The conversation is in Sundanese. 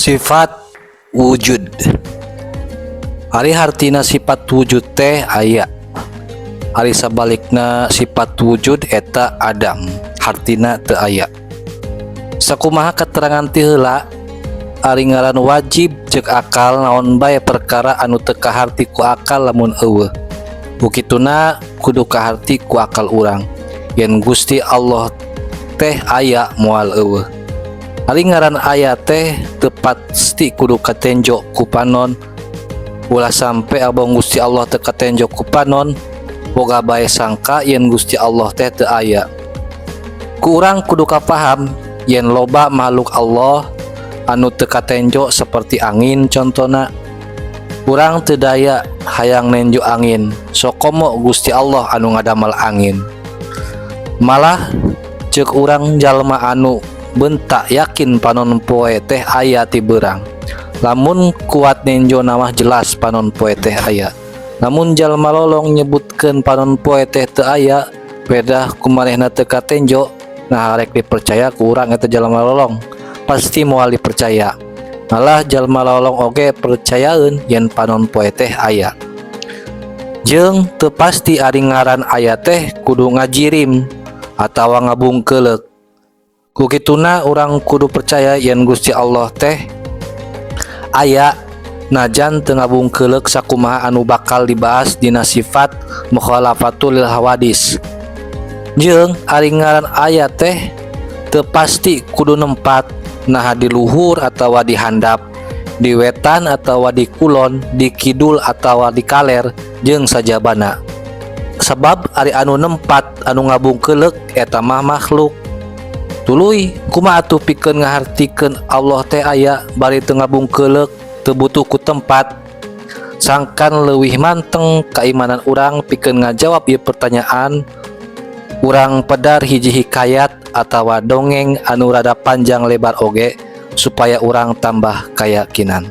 Sifat wujud. Ari hartina sifat wujud teh aya. Ari sabalikna sifat wujud eta adam, hartina teu aya. Sakumaha keterangan ti heula, ari ngaran wajib cek akal, naon bae perkara anu teu kaharti ku akal lamun euweuh. Ku kituna kudu kaharti ku akal urang yen Gusti Allah teh aya, moal euweuh. Ari ngaran aya teh teu pasti kudu katenjo ku panon. Ulah sampe abong Gusti Allah teu katenjo ku panon, boga bae sangka yen Gusti Allah teh teu aya. Ku urang kudu kapaham yen loba makhluk Allah anu teu katenjo, seperti angin contona. Urang teu daya hayang nenjo angin, sokomo Gusti Allah anu ngadamel angin. Malah cek urang, jalma anu bentak yakin panon poe teh aya ti beurang, lamun kuat nenjo mah jelas panon poe teh aya. Namun jalma lolong nyebutkeun panon poe teh teu aya, pedah kumanehna teu katenjo. Nah, rek dipercaya ku urang eta jalma lolong? Pasti moal dipercaya. Malah jalma lolong oge percayaeun yen panon poe teh aya. Jeung teu pasti ari ngaran aya teh kudu ngajirim atawa ngabungkeuleuk. Ku kituna urang kudu percaya yen Gusti Allah teh aya najan teu ngabungkeuleuk, sakumaha anu bakal dibahas dina sifat mukhalafatul lil hawadis. Jeung ari ngaran aya teh teu pasti kudu nempat, naha di luhur atawa di handap, di wetan atawa di kulon, di kidul atawa di kaler, jeung sajabana. Sebab ari anu nempat, anu ngabungkeuleuk eta mah makhluk. Tuluy kumaha atuh pikeun ngahartikeun Allah teh aya bari teu ngabungkeuleuk, teu butuh ku tempat? Sangkan leuwih manteng keimanan urang, pikeun ngajawab ieu pertanyaan, urang pedar hiji hikayat atawa dongeng anu rada panjang lebar oge supaya urang tambah keyakinan.